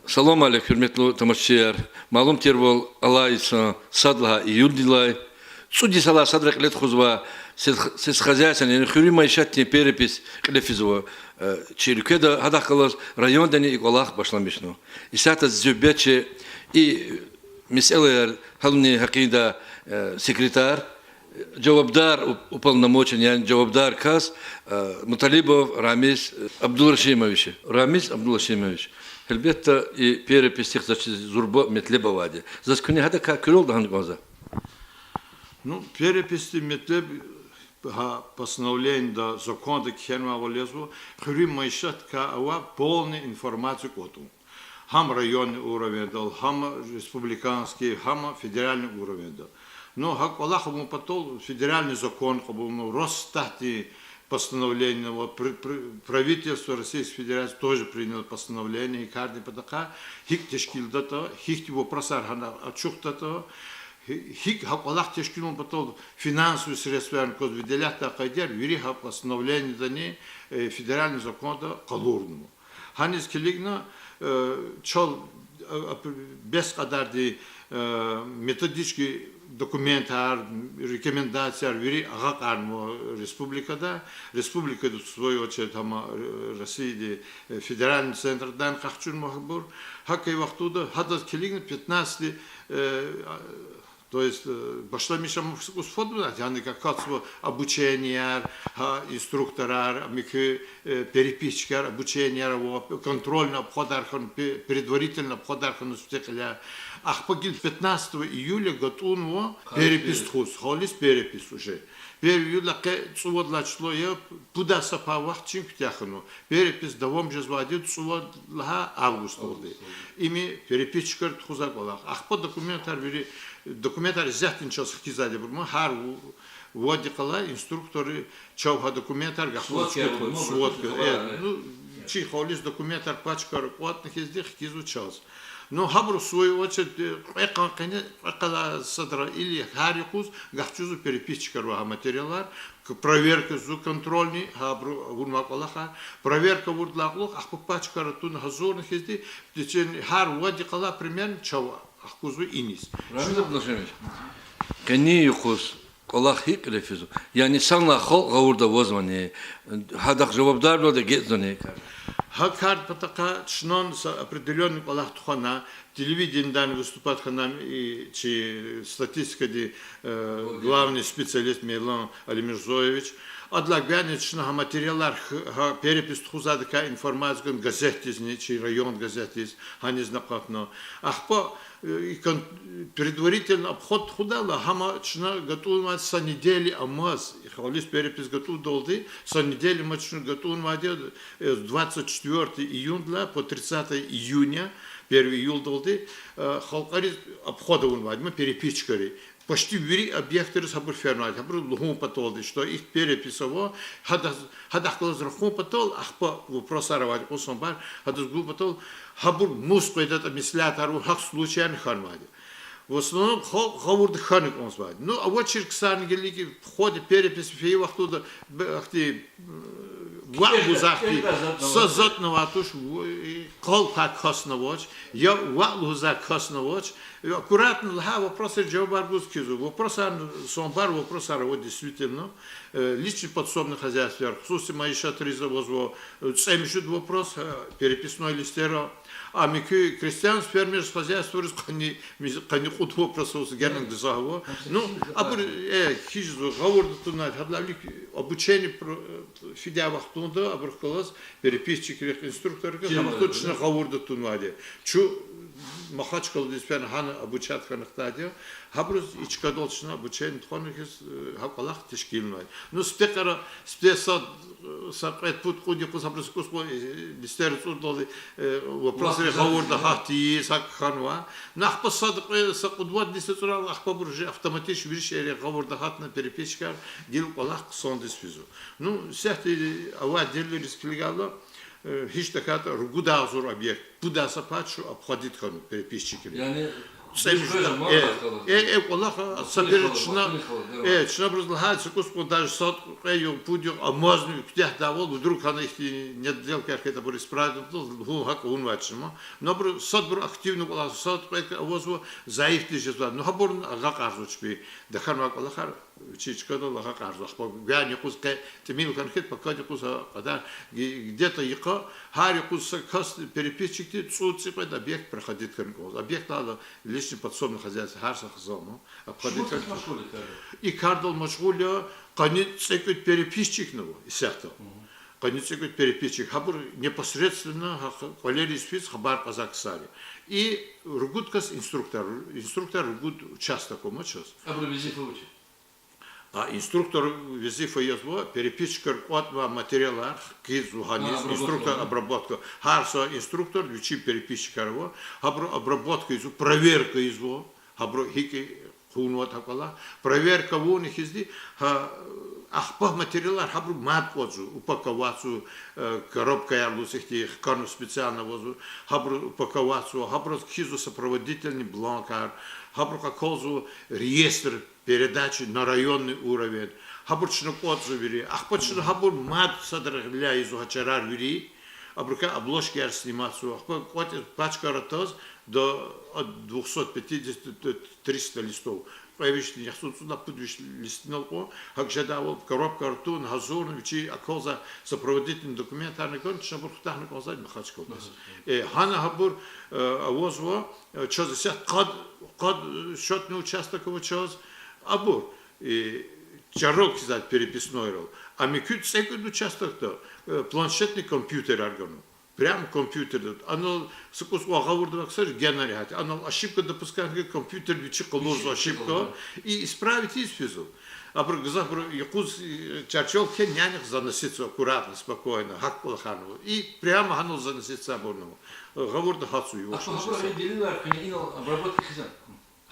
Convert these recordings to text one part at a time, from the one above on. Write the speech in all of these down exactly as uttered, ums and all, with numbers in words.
Салам алейк, гьуьрметлу тамашачияр. Малум тирвал, алай йисан сад лагьай июлдилай цӀуд йисалай садра кьиле тухузвай селх-, сельскохозяйственный, яни хуьруьн майишатдин перепись кьиле физва, э, чи уьлкведа, гьадахъ галаз райондани и кӀвалах башламишна. Исятда зурба чи и месэлаяр гьалунин гьакъинда, э, секретарь, жавабдар уп-, уполномоченный, яни жавабдар кас, э, Муталибов Рамиз Абдулрашимович. Рамиз Абдулрашимович, гьелбетда, и переписдихъ заз чиз зурба метлеб авайди. Заз куьне гьадакай куьрелди гьана кӀанзава. Ну, переписдин метлеб, гьа постановлениеда, законда кхьенвайвал, лезва хуьруьн майишатдикай авай полный информация кӀватӀун. Гьам районный уровеньдал, гьам республиканский, гьам федеральный уровеньдал. Ну, гьа кӀвалах авун патал федеральный закон кьабулнава, Росстатдин постановление, вот, пр-, пр-, правительство Российской Федерации тоже приняло постановление и кардин патахъай, гьикӀ тешкилдатӀа, гьихьтин вопросар гьана ачухдатӀа, гьи-, гьикӀ гьа кӀвалах тешкилун патал финансовый средстваяр кваз выделятьдай къайдаяр, вири гьа постановлениедани, э, федеральный законда къалурнава. Гьаниз килигна, э, чал, э, ап-, бес кьадардин, э, методический документар, рекомендацияр вири агакьарнава республикада. Республикада, в свою очередь, гьам, э, Россияди, э, федеральный центрдани къахчунва гьабур. ГьакӀ хьайи вахтунда гьадаз килигна пятнадцатый, э, а, то есть, э, башламишзава, ам кӀус фадуна, яни как кацва обученияр, гьа инструкторар, ам куь, э, переписчикар, обученияр ва контрольный обходар хьана, пе-, предварительный обходар хьана сифте кьиляй. Ахпа гила пятнадцатого июля гатӀунва перепись тухуз, халис перепись уже. Первый июль къе цӀувад лагьай число я, пуд са пай вахт чин куьтягь хьанва. Перепись давам жезвайди цӀувад лагьай августдалди. Им переписчикар тухузвай кӀвалах. Ахпа документар вири, документар исятда чаз хкизвайди абур ма, гьар в-, вад йикъалай инструктор чав гьа документар гаф-, сводка, ну, чи халис документар, пачкаяр кӀватӀна хьизди хкизва чаз. Ну, гьабур, в свою очередь, кьве къан къене, кьве къалай садра или гьар юкъуз гаф жезва переписчикар ва гьа материалар, к-, проверка жезва контрольный, гьабуру авунвай кӀвалахар, проверка авурдалай кьулухъ, ахпа пачкаяр атуна гьазурна хьизди, в течение гьар вад йикъалай примерно чав ахкузва иниз. Рамиз Абдулрашимович, къенин юкъуз кӀвалах гьикӀ кьиле физва? Яни санлай халкь гъавурда авазвани, гьадахъ жавабдарвалди эгечӀзавани? Гьа кардин патахъай чна са определённый кӀвалах тухвана, телевидениедани выступать хьана, и чи статистикадин, э, главный специалист Мейлан Алимирзоевич. Адалай гуьгъуьниз чна гьа материалар, х-, гьа перепись тухузвайдакай информация гана газетдизни, чи район газетдиз, гьанизни акъатна. Ахпа, э, и кон-, предварительный обход тухудайла, гьам чна гатӀунвай са неделя амаз, халис перепись гатӀунвайдалди, са неделя амаз чна гатӀунвайди, э, с двадцать четвёртого июндилай по тридцатое июня, первый июлдалди, э, халкьариз обход авунвайди ма переписчикари. Почти вири объектриз гьабур фенвайди, гьабуруз лугьун паталди, что ихьтин перепись ава, гьада-, гьадахъ галаз рахун патал, ахпа вопросар авайди кьван санбар, гьадаз гун патал, гьабур мус къведатӀа меслятар ва гьахьтин случаярни хьанвайди. В основном халкь гъавурда хьана кӀанзавайди. Ну, авачир ксарни гила в ходе переписи фейи вахтунда, б-, ахьтин, ваъ лугьузвай, са затӀни авай туш, къал квай касни авач, я ваъ лугьузвай касни авач. Аккуратно лагьай вопросриз жавабар гуз кхьизва. Вопросар, санбар вопросар ава действительно, э, личный подсобный хозяйствояр, хсуси майишатриз авазва, э, цӀемуьжуьд вопрос, э, переписной листера. Ам куь крестьянско-фермерский хозяйствойриз къанни, къанни кьуд вопрос аваз генани гзаф ава. Ну, абур, э, хьиз гъавурда тунвайди, гьадалай вилик обучение про-, фидай вахтунда абурухъ галаз переписчикрихъ, инструкторрихъ гьа вахтунда чна гъавурда тунвайди. Чун Махачкъаладиз фена гьана обучать хьана хтайди я. Гьабуруз и чкадал чна обучение тухвана хьиз, э, гьа кӀвалах тешкилнавайди. Ну, сифте кьван, сифте сад, э, са кьвед-пуд-кьуд юкъуз гьабуруз кӀус кьван, э, листер цӀурдалди, э, вопросрихъ гъавурда гьат тийиз, гьакӀ хьанва. Ну, ахпа сад кьве, са кьуд-вад листер цӀурайла, ахпа абур уже автоматически вири шейэрихъ гъавурда гьатна переписчикар, гила кӀвалах хъсандиз физва. Ну, сятда авай делилриз килигайла, э, гьич тахьайтӀа ругуд агъзур объект, пуд са пай чун обходить хьанва переписчикри. Яни Э, э, кӀвалах, а, са период чна, э, чна абуруз лагьай, са кӀус кьван даже сад кьве югъ, пуд югъ амазни куьтягьдайвал, вдруг гьана ихьтин недоделка хьайитӀа абур исправить авунва, лугьун гьакӀ авунвай чна. Ну, абуру садбуру активный кӀвалах, сад кьве авазва, зайифди жезвай. Ну, гьабурни агакьарзава чпи. Тахьанвай кӀвалахар вичин чкадал агакьарзава. Ахпа гвайни юкъуз къе тӀимил хьана хьайитӀа, пакад юкъуз а кьадар, где-то йикъа, гьар юкъуз са кас переписчикди цӀуд-цӀикьвед объект проходить хьана кӀанзава. Объект лагьайла личный подсобный хозяйство, гьар са хизан, обходить хьана. И кардал машгъул я, къанни цӀекӀуьд переписчикни ава исятда. Къанни цӀекӀуьд переписчик, гьабур непосредственно гьа кӀвалериз физ хабар кьазвай ксар я. И ругуд кас инструктор, инструктор ругуд участок ама чаз. Абурун везифа вуч я? А инструктор везифа язва, переписчикар кӀватӀнавай материалар хкизва гьаниз, инструктор, обработка. Гьар са инструктор вичин переписчикар ава, гьабуру обработка ийизва, проверка ийизва, гьабуру гьикӀ хъувунватӀа гьа кӀвалах. Проверка авуна хьизди, гьа, ахпа материалар гьабуру мад кӀватӀзава, упаковатьзава, э, коробкаяр лугьуз ихьтин хкана специально авазва, гьабуру упаковатьзава, гьабуруз кхьизва сопроводительный бланкар, гьабурухъ акалзава реестр передач на районный уровень. Гьабур чна кӀватӀзава вири. Ахпа чна гьабур мад садра гъиляй ийизва гьа чарар вири. Абурукай обложкаяр сниматьзава. Ахпа кӀватӀиз пачкаяр атаз до, от двухсот пятидесяти до триста листов. Кьве вишни яхцӀурни цӀуд лагьай пуд виш листинал кьван, гьакӀ жедайвал коробкаяр тун, гьазурна вичи акалзавай сопроводительный документарни гана, чна абур хутахна кӀанзавайди Махачкъаладиз. Э, гьана гьабур, э, авазва, э, чаз исятда къад, къад счётный участок ава чаз, абур, э, чарал кхьизвай переписнойрал. А муькуь цӀекӀуьд участокда, э, планшетный компьютерар гана. Прямо компьютерда. Анал са кӀус кьван гъавурда авай ксар генани гьатта. Анал ошибка допускать хьайитӀа, компьютер вичи къалурзава ошибка. И исправить ийиз физва. Абуру гзафбуру юкъуз, э, чарчел кхьей, нянихъ заноситьзава аккуратно, спокойно, гьакӀ кӀвалахарнава. И прямо гьанал заноситьзавайбурни ава. Гъавурда гьатзава юваш-юваш. Гьабуру гьа делилар куьне инал обработка хъийизва?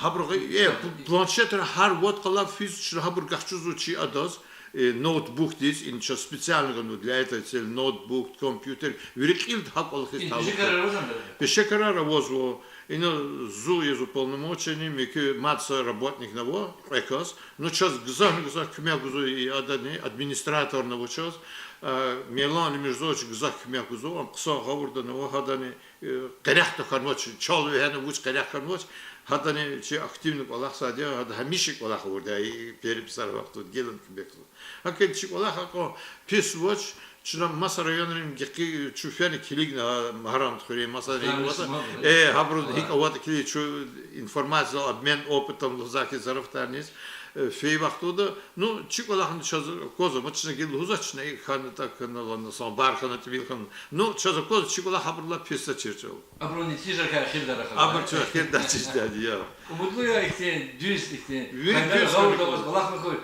Гьабуру, э, планшетра гьар вад къалаб физ, чна гьабур гахчузва чи адаз, э, ноутбукдиз, ин чаз специально ганва для этой цели ноутбук, компьютер, вири кьилди гьа кӀвалахиз талукь я. Пешекарар авазва, ина зун я уполномоченный, муькуь мад са работникни ава, кьве кас. Ну, чаз гзафни гзаф куьмек гузва и адани, администраторни ава чаз, э, Мелан Лимирзоевич гзаф куьмек гузва, ам хъсан гъавурда ава, гьадани, э, къерех тахьанвач, чал вегьена вуч къерех хьанвач, гьадани чи активный кӀвалахзавайди я, гьада гьамиша кӀвалах авурди я, и переписар вахтунда гелан куьмекзава. ГьакӀ чи кӀвалах акьван пис авач, чна маса районрин гекъигна, чун фена килигна, Магьарамд хуьруьн маса районра, э, гьабуруз гьикӀ аватӀа килиг, чун информация, обмен опытом лугьузвай хьи зарафатарниз, э, фейи вахтунда, ну, чи кӀвалахни чаз аквазва, ма чна гила лугьузвач, чна икӀ хьана, так хьана, лагьана, санбар хьана, тӀимил хьана. Ну, чаз аквазва, чи кӀвалах абурулай писзавачир чӀал. Абурун нетижайрикай эхирдай рахазва. Абур чун эхирдай чизвайди я. Умудлу я ихьтин, дуьз ихьтин. Вири дуьз гъавурда аваз кӀвалахна хьуй.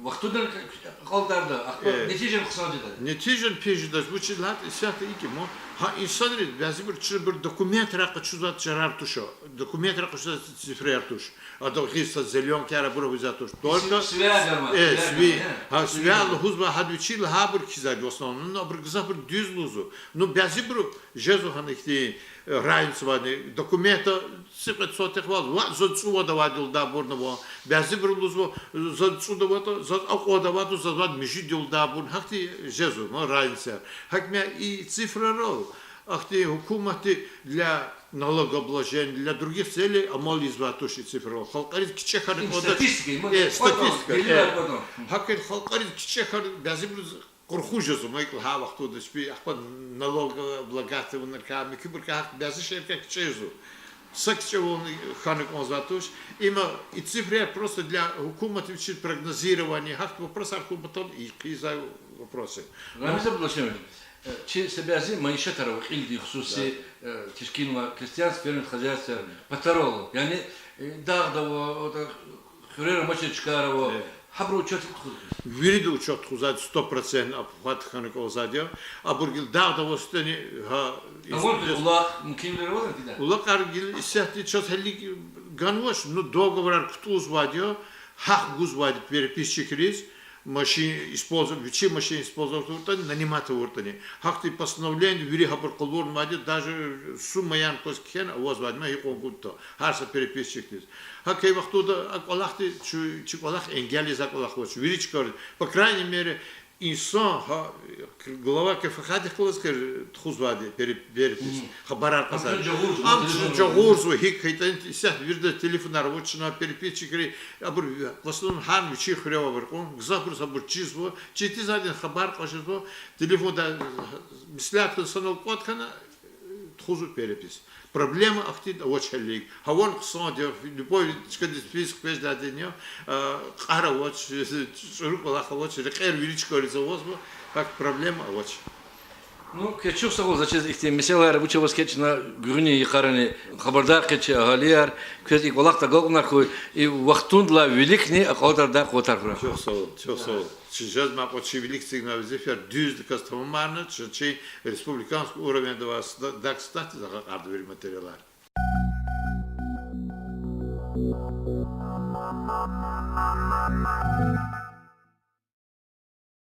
Вахтунда акьалтӀарда, ахпа нетижани хъсан жеда. Нетижани пис жедач, вучиз лагьайтӀа исятда икӀ я, ма, гьа инсанри, бязибуру чна абур документрай къачузвай чарар туш, документрай къачузвай цифраяр туш. Адал гъиз са зелёнкаяр абур авузвай туш. Только сви-, сви-, гьа, сви лугьузвай гьада вичи лагьайбур кхьизвайди в основном. Ну, абуру гзафбуру дуьз лугьузва. Ну, бязибуру жезва гьана ихьтин, э, разницавайни, документа цӀикьвед сотихвал, ва заз цӀувад авайди лугьудайбурни ава. Бязибуру лугьузва, заз цӀуд аватӀа, заз акьван авайди, заз вад муьжуьд лугьудайбурни. Гьахьтин жезва, ну, разницаяр. ГьакӀ я и цифрайрал, ахьтин гьукуматди для налогообложения, для других целей амал ийизвай туш и цифрайрал. Халкьариз кичӀе хьана кӀандач. Статистика, э, статистика, э. ГьакӀ халкьариз кичӀе хьана, бязибуруз къурху жезва, ма икӀ лагьай вахтунда чпи, ахпа налогооблагательныйрикай, муькуьбурукай, гьахьтин бязи шейэрикай кичӀе жезва. Са кичӀевални хьана кӀанзавай туш. Има и цифраяр просто для гьукуматди вичин прогнозирования, гьахьтин вопросар хьун патал и хъийизвай вопрос я. Рамиз Абдулгьашимович, э, чи са бязи майишатар ава кьилди, хсуси, э, тешкилнавай крестьянско-фермерский хозяйствояр патарал. Яни, э, дагъда ава, хуьрера амачир чкаяр ава. Гьабуру учётдиз тухузвайди я? Вирида учётдиз тухузвайди, сто процент обхват хьана кӀанзавайди я. Абур гила дагъда аваз фена, гьа, авур улакъ, мумкинвилер авани фида? Улакьар гила исятда чаз гьелелиг ганвач, ну, договорар кутӀунзавайди я, гьахъ гузвайди переписчикриз, Машин использовать, вичин машин использовать авуртӀани, нанимать авуртӀани. Гьахьтин постановление вири гьабур къалурнавайди, даже сумма яни кваз кхьена авазвайди ма гьикьван гуд тӀа. Гьар са переписчикдиз. ГьакӀ хьайи вахтунда а кӀвалахди чу-, чи кӀвалах энгел яз а кӀвалах авач. Вири чкайриз, по крайней мере, инсан, гьа, глава КФХ-дихъ галаз хьи тухузвайди пере-, перепись, хабарар кьазвайди. Ам чна жагъурзава, гьикӀ хьайитӀани исятда вирида телефонар ава чна, переписчикри, абур в основном гьана вичин хуьре авайбур кьван, гзафбуруз абур чизва, чизвайди хабар кьаз жезва, телефонда меслят хьана санал кӀватӀ хьана, тухузва перепись. Проблема ахьтин авач гьелелиг. Гьаван хъсанди я, любой чкадиз список веждайди я, кьар авач, чӀуру кӀвалах авач, рекьер вири чкайриз авазва, так проблема авач. Ну, квез чухсагъул, за чиз ихьтин месэлаяр вуч аваз хьи чна гуьгъуьнин йикъарани хабардар хъийиз чи агьалияр, квез и кӀвалахда агалкьунар хьуй, и вахтундилай виликни акьалтӀардай къуватар хьурай. Чухсагъул, чухсагъул. Чи жезмай кьван, чи вилик эцигнавай везифаяр дуьздаказ тамамарна, чи, чи республиканский уровеньда авай сда-, ДАК статьяда агакьарда вири материалар.